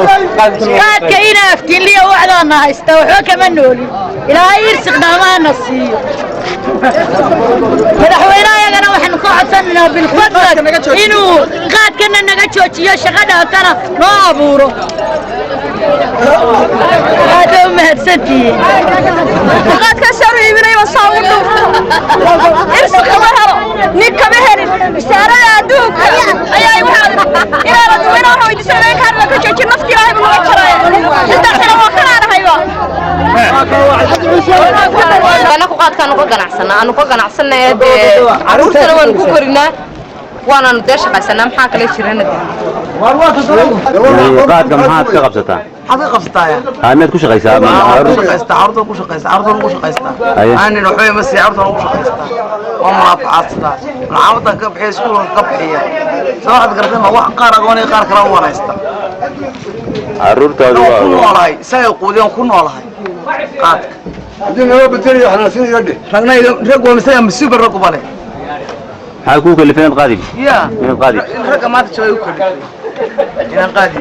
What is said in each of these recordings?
Qaadka ina aftiinliya wacdaana haysta, waxba kama noolin. Ilaahay irsiqnaamaana siiyo. Madaxweynehayagana waxaanu ka codsanaynaa bilfadlan inuu qaadkana naga joojiyo, shaqo dhaantana noo abuuro. Aad u mahadsantihiin. Qaadkaasaan u iibinayba saa ugu dhuufto, irsi kama helo, nin kama helin. Wasaarada adduunka ayaa igu inaan dadweynaha waxaan weydiisanaya in kaarna ka joojin. Nafti Ilaahay buu naga jaraya. 3 sano waa kanaanahayba. Anaku qaadkaanu ka ganacsanaa, aanu ka ganacsanaya dee, caruurtana waanu ku korinaa, waanaanu dee shaqaysanaa. Maxaa kale jirana dee? Yani qaadka maxaad ka qabsataa? Maxaad ka qabsataa? Haa, miyaad ku shaqaysaa? Ku shaqaystaa, carruurta ku shaqaystaa, carruurta ku shaqaystaa. Aanin waxba ma sii, carruurta ku shaqaystaa, waa munaafacaadsadaa, malcaamaddan ka bixiya, iskuulka ka bixiya. Soo waxaad garatay ma? Wax qaar agoon iyo qaar kale u wanaysta. Caruurtaadu ku waa noolahay, isaga quudiyan ku noolahay qaadka. Haddii naloo bedelayo xanaasinayo dheh. Ragna rag waa misaga masuuba raggu bale. Maxaa kuu kalifay inaad qaadi? Ya. Inaad qaadi? In ragga maanta jooga u kalifay inaan qaadi.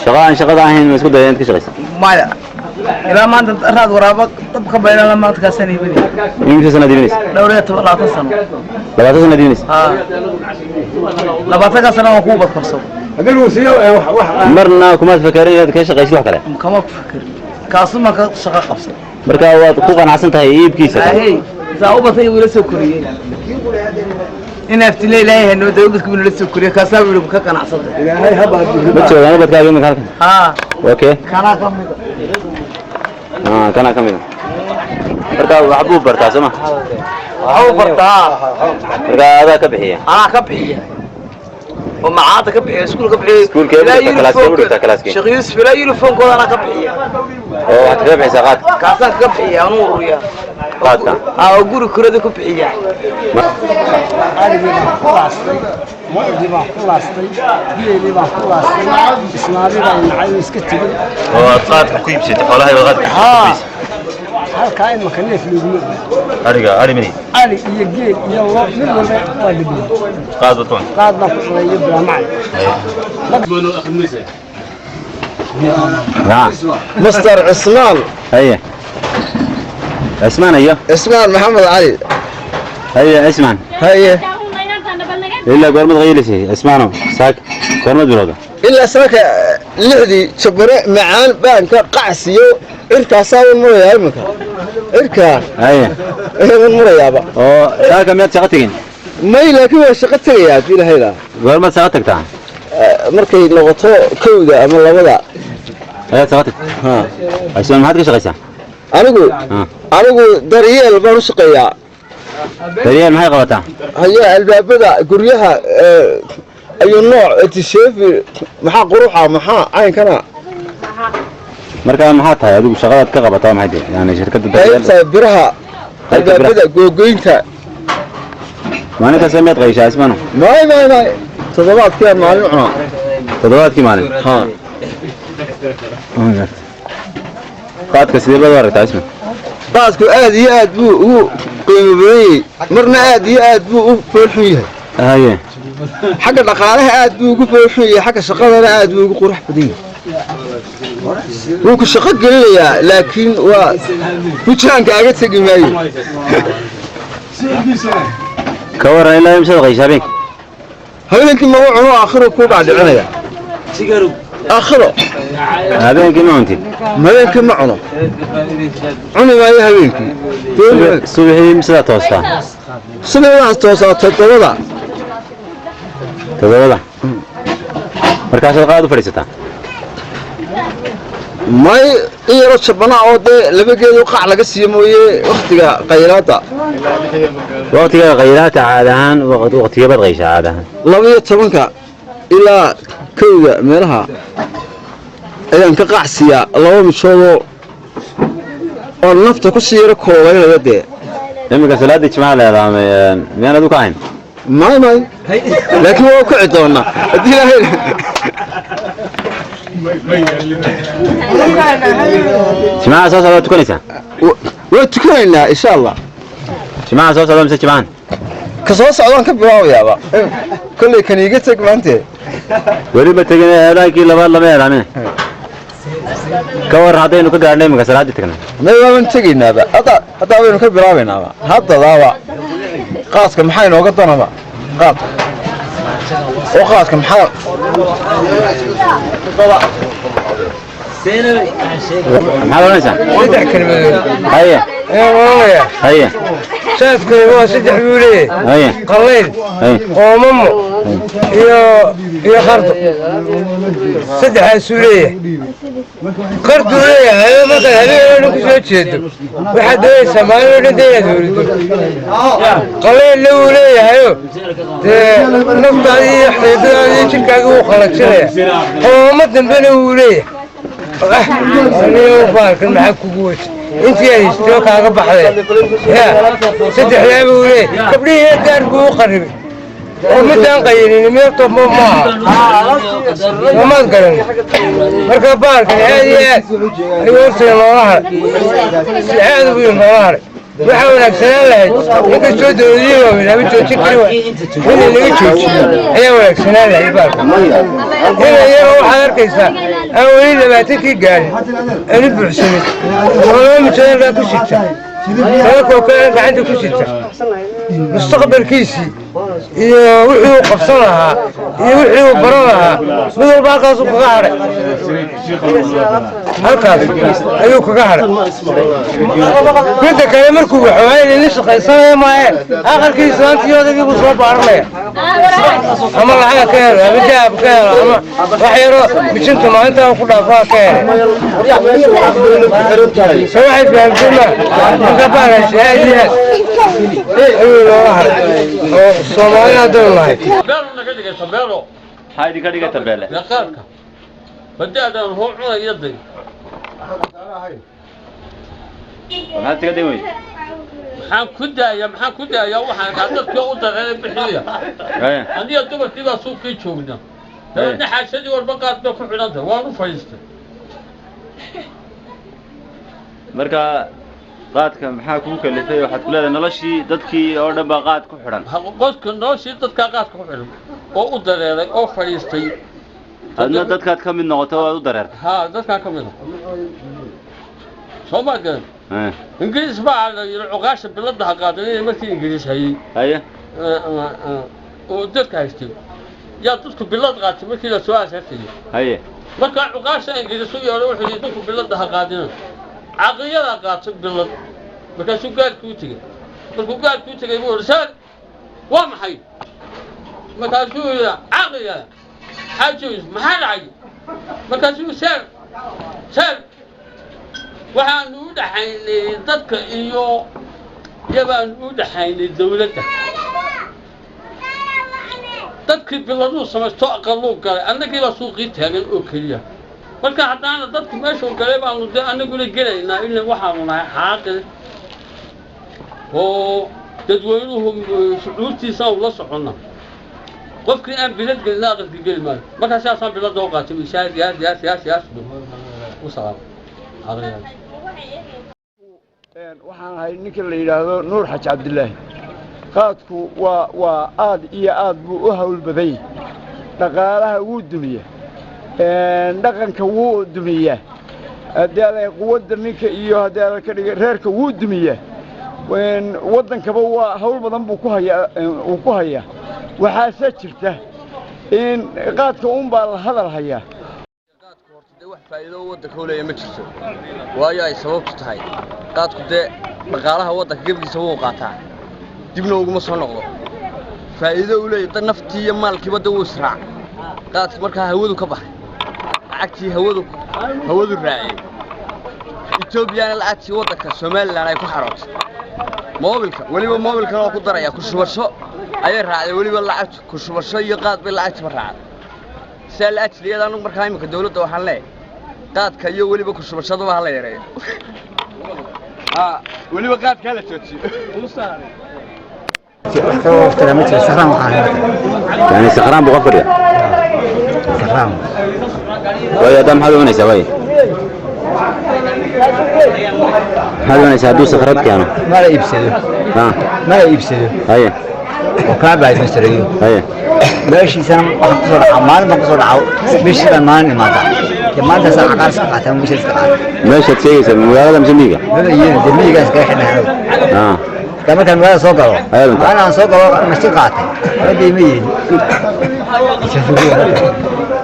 Shaqa aan shaqada ahayn ma isku daya inaad ka shaqaysa? Maya, ilaa maanta raad waraaba dabka baylala maanta kaasaan iibinay. Immisa sanaad iibinaysa? Dhowr iyo toban, 20 sano. 20 sanaad iibinaysa? Haa, 20-ka sano waan kuu badkorsado. Haddii lagu siiyo wax Marna kumaad fakarin inaad ka shaqaysid wax kale? Kama fikir, kaasuma ka shaqo qabsan. Marka waad ku qanacsan tahay iibkiisa? Ahey, saa u batay wuu ila soo koriyey in aftile Ilaahay hanoo dawladku inuu la soo koriyey, kaasaa wuu ka qanacsantay. Ilaahay habaa. Ma joogaan ubadkaaga imika halkan? Haa. Waa kee? Kanaa ka mida. Ah, kanaa ka mid a. Marka wax buu bartaa, soo ma? Waxuu bartaa. Marka adaa ka bixiya? Anaa ka bixiya oo macaada ka bixiya, iskuul ka bixiya. Iskuulkee u dhigtaa? Kalaaskee u dhigtaa, kalaaskee? Sheekh Yuusuf, ilaa uniformkooda anaa ka bixiya. Oo waxaad kaga bixisaa qaadka? Kaasaan kaga bixiya, anuu ururiya. Qaadka? Haa, oo guri kurada ku bixiya. Arigii baan ku laastay, lo'dii baan ku laastay, geelii baan ku laastay, islaamii baan nacay oo iska tegey. Oo aad qaadka ku iibsatay xoolaha qaadka? Haa, halkaa imaka neef looguma ogaa. Ariga, ari mini? Ari iyo geel iyo lo mid walba waa dhibiyey. Qaad baad ku Qaad baan ku cunay iyo bilaamacay. Master Cismaan. Haye Cismaan iyo Cismaan Maxamed Cali. Haye Cismaan. Haye. Ilaa goormad qaylisay, Cismaano? Saak goormad bilowda? Ilaa saaka 6-dii jabare macaan baanka qacsiyo, cirkaasaa un murayaa iminka, cirkaa un murayaaba. Oo saaka miyaad shaqo tegin? May, laakiin waa shaqo tegayaa haddii Ilahayda. Goormaad shaqo tagtaa? Markay noqoto 1-da ama 2-da. Ayaad shaqo tagtaa? Cismaan, maxaad ka shaqaysaa? Anigu Daryeel baan u shaqeeyaa. Daryeel maxay qabataa? Haya, albaabada guryaha ayuu nooc tisheefi, maxaa quruxa, maxaa caynkana. Marka maxaa tahay adigu, shaqadaad ka qabataa maxay tahay, yani shirkadda Daryeel? Qaybta biraha. Qaybta biraha. Albaabada googoynta. Maalin kasta miyaad qayshaa, Cismaano? May, may, may, toddobaadkii aan maalin cunaa. Toddobaadkii maalin? Haa. Qaadka sidee baad u aragtaa, Cismaan? Qaadku aad iyo aad buu ugu qiimo badan yahay, marna aad iyo aad buu u foolxun yahay. Xagga dhaqaalaha aad buu ugu foolxun yahay, xagga shaqadana aad buu ugu qurux badan yahay. Wuu ku shaqo gelinayaa, laakiin waa bujaanka aga tegi maayo. Ka waran, ilaa imsaad qayshaa habeenkii? Habeenkii maba cuno, aakhiro kuu dhacdhicinaya, aakhiro. Habeenkii ma cuntid? Habeenkii ma cuno, cuni maayo habeenkii. Subaxii imsadaa toostaa? Subaxii waxaad toosaa 7-da. 7-da markaasaad qaad u fadhiisataa? May, in yaroo jabanaa oo dee laba geedo qac laga siiyo mooye, waktiga qaylaada. Waqtiga qaylaata caada ahaan waqtiga baad qayshaa caada ahaan? 12-ka ilaa 1-da meelaha ayaan ka qacsiyaa, laba mijoodoo oo nafta ku sii yaro koobaynaya dee. Iminka salaada jimcaha leedahay, miyaan adu ka ahayn? May, may, laakiin waa u kici doonaa haddii Ilaahay. Jimcaha soo socda tukanaysaa? Waa tukanaynaa, insha Allah. Jimcaha soo socda mise jimcahan? Ka soo socdaan ka bilaabayaaba kolley, kan iiga teg maante. Weli ma tegin, eedaankii labaad lama eedaamin. Ka war haddaynu ka gaadhnay iminka salaaddii tagnay? May, waaban tegaynaaba hadda, haddaa waynu ka bilaabaynaaba haddadaaba. Qaadka maxaa inooga danaba? Qaadka oo qaadka maxaa? Maxaad odhanaysaa? Saddex kelmadood. Haye. Ayaan odhanayaa. Haye. Saadkani waa saddex buu leeyahay. Haye. Qallayl, haye, qoomamo iyo qardo, saddexaasuu leeyahay. Qarduu leeyahay markaad habeen oo dhan ku soo jeedo, waxaad doonaysaa maalin oo dhan dee inaad horido. Qallaylna wuu leeyahayo, dee naftaadii iyo xiidadaadii iyo jirkaagii wuu qallajinaya. Qoomamo dambena wuu leeyahay. Aniga baalkan maxaa kugu wata? Intii aad haystay oo kaaga baxday ya saddexdaa buu leeyahay. Gabdhihii gaar buu u qaribay oo midaan qayinin meelto ma maaha, soomaad garan. Marka baalkan aad iyo aad ayuu hortayda noola haray, si aad buu noola haray. Waxaa wanaagsanaan lahayd, inkastoo dowladihii waaweyn ama joojin kari waay, inay naga joojiyo ayaa wanaagsanaan lahayd baalkan. Ina iyagoo waxaad arkaysaa aan weli 20-kii gaarin, aanu buuxsanin, oo laba mijaankaa ku sita, laba kookana gacanta ku sita, mustaqbalkiisii iyo wixii uu qabsan lahaa iyo wixii uu baran lahaa mid walba halkaasuu kaga hadhay, halkaas ayuu kaga hadhay. Midda kale, markuu waxoogaa la shaqaysanaya maaye, aqalkii islaantii odaygii buu soo baaranaya, ama lacaga ka helo ama dahab ka helo ama wax yaro mijinta maalintaa ku dhaafaa ka helay. So waxay fahamtay ma marka baalaasi aad iyo aad ayuu looga haray oo Soomaali haddaynu nahay. Beelo naga dhigay tabeelo. Maxaa idinka dhigay tabeele? Qaadka badaadaan hoo cunaya day. Maxaad iga day weyde? Maxaan ku daaya? Maxaan ku daaya? Waxaan kaa dadkii u dareeray bixiya. Haye. Aniga dumarkii baa suuqii joognaa, dabeedna xaashadii walba qaad bay ku xidhan tahay, waan u fadhiistay. Marka qaadka maxaa kuu kalifay? Waxaad ku leedahay noloshii dadkii oo dhan baa qaad ku xidhan. Qofka noloshii dadkaa qaadka ku xidhan oo u dareeray oo fadhiistay. Adna dadkaad ka mid noqoto, waad u dareertay. Haa, dadkaa ka mid ah, soo maa garan? Ingiriis baa la yidhi cuqaasha bilada ha qaadan. Markii Ingiriis hayey Haye. oo dadka haystay, yaa dadku bilad qaatay markii la soo asaasayay. Haye. Markaa cuqaasha Ingiriis u yeedho, wuxuu yidhi dadku bilada ha qaadina. Caqliyadaa qaatay bilad, markaasuu gaadhkii u tegey. Markuu gaadhkii u tegey buu yidhi, "Saar waa maxay?" Markaasuu yidhi, "Caqliga xaaji, maxaa dhacay?" Markaasuu, "Saar, saar, waxaanu u dhaxaynay dadka iyo yabaanu u dhaxaynay dawladda. Dadkii biladuu samaysto, aqaluu galay, annagii baa suuqii taagan oo keliya. Marka haddaana dadku meeshuu galay baanu dee annaguna gelaynaa, ilaa waxaanu nahay xaaqil oo dadweynuhu shucuurtiisaanu la soconna. Qofkii aan bilad gelina aqalka geli maayo. Markaa sidaasaan bilada u qaatay." Ishaar yaas yaas yaas yaas u salaam. Waxaan ahay ninka la yidhaahdo Nuur Xaji Cabdilaahi. Qaadku waa aad iyo aad buu u hawl badan yahay. Dhaqaalaha wuu dumiya, dhaqanka wuu dumiyaa, haddii ala quwadda ninka iyo haddii ala ka dhiga reerka wuu dumiyaa, waddankaba waa hawl badan buu ku hayaa, uu ku hayaa. Waxaase jirta in qaadka uun baa la hadal hayaa. Dee wax faa'iido oo waddanka u leeyahay ma jirto, waayo ay sababtu tahay qaadku dee dhaqaalaha waddanka gebigiisa wuu qaataa, dibna uguma soo noqdo. Faa'iido uu leeyahay dad naftii iyo maalkiiba de wuu israac qaadki. Markaa hawadu ka baxay, lacagtii hawadu raaciyey. Etoobiyana lacagtii waddanka Somalilan ay ku xarootay moobilka, weliba moobilkana waa ku daraya. Ku shubasho ayay raacday, weliba lacagtu ku shubasho iyo qaad bay lacagtiba raacday. Sidaa la ajliyada anugu markaa iminka dawladda waxaan leeyahay qaadka iyo weliba ku shubashadaba hala yareeyo, weliba qaadka hala joojiyo. Yani sakraan buu qof fadhiya. Waayo, haddaa maxaad oganaysaa? Waayo, maxaad oganaysaa hadduu sakrad keeno? Mala iibsado. Ha. Mala iibsado. Haye. Oo kaa baaymastareeyo meeshiisana waxaan kusoo dhacaa, maalin baan kusoo dhacaa, meeshii baan maalin imaadaa. Dee maalintaasaan caqaar iska qaataa, meesha iska qaata. Meeshaad sheegaysaa magaalada mise miyiga? Maba yeelin, dee miyigaan iskaga xidhnay anigu. Marka markaan magaalada soo galo, maalin aan soo galo masjid qaatay, hadda ima yeelin.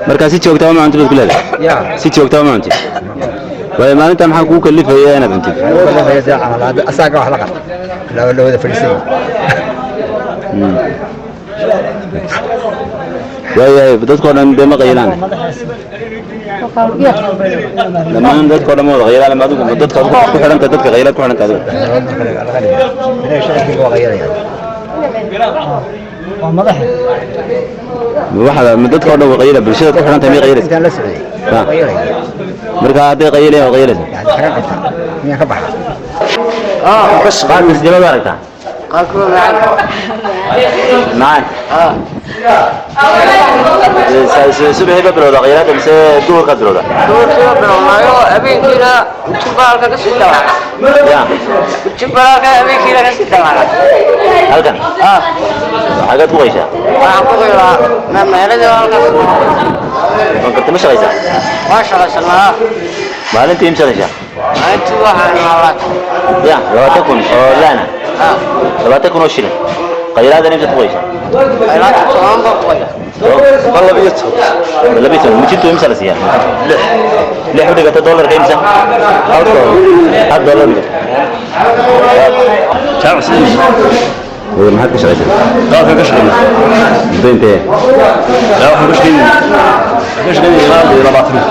Markaa si joogtaa ma cuntid baad ku leedahay? Ya. Si joogtaa ma cuntid? Waayo, maalinta maxaa kugu kalifaya inaad cuntid? Asaaga wax la qabta la wada fadhiisan. Waayahay, dadkoo dhan dee ma qayilaan, dhammaan dadkoo dhan ma wada qayilaan. Ma adigu dadka adigu ku xidhanta, dadka qayilaad ku xidhanta adigu? Shacabkiga waa qayalaya. Waa madaxa. Ma waxaad ma dadkoo dhan waa qayila, bulshadaad ku xidhanta miyay qayilaysa? Intaan la socday waa qayalaya. Marka hadday qayilayaan, waa qayilaysa. Xagan qabtaa miyaan ka baxa? Qaadka sidee baad u aragtaa? Macaan. Subaxii ba bilowda qayilaada mise duhurkaad bilowda? Duhurkiiba bilownayo, habeenkiina jubba halka kasii dalaca. Ya. Jubba halka habeenkiina kasii dalaca. Halkan xagaad ku qayshaa? Waxaan ku qaylaa meeladii halkaas. Ma garta, ma shaqaysaa? Waa shaqaysanaa. Maalintii imsa shaqaysaa? Maalintii waxaan maalaa. Ya, 20,000 oo laana, 20,000 oo shilin. Qayilaadana imsaad ku qayshaa? Qaylaadka 10 baa ku qayla. 12, 12. Mijintu imsa la siiyaa? Lix. Lix u dhigata dollarka imsa? Hal dollar. Hal dollar u dhigata. Jaamac sidiis. Hooyo, maxaad ka shaqaysaa? Qaabka ka shaqeynaa. Muddo intee? Yaa, waxaan ka shaqeynay, waxaan ka shaqeynay ilaa 20.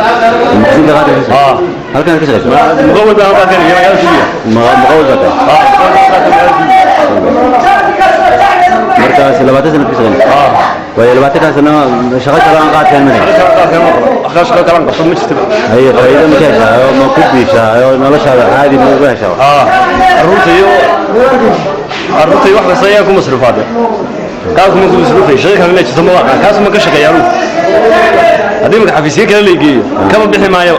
Maqsinka qaadka ka shaqeysaa? Halkan ka shaqeysaa? Muqawil baan halkaa keenay magaalada Suudiya. Muqawil baa tahay? Markaas 20 sano ka shaqeynaysaa? Waayo, 20-kaa sano shaqo kale aan qaadkaan ma lahayn? Shaqo kale aan qabto ma jirto. Haye, faa'iido ma ka heshaa oo ma ku biishaa oo noloshaada caadi ma uga heshaa? Carruurta iyo carruurta iyo wax kasta ayaa ku masruufaade. Qaabku ma ku masruufay, shaqo kale jirto ma aqaan, kaas ma ka shaqeeya anugu. Haddii marka xafiisyo kale la geeyo, kama bixi maayo.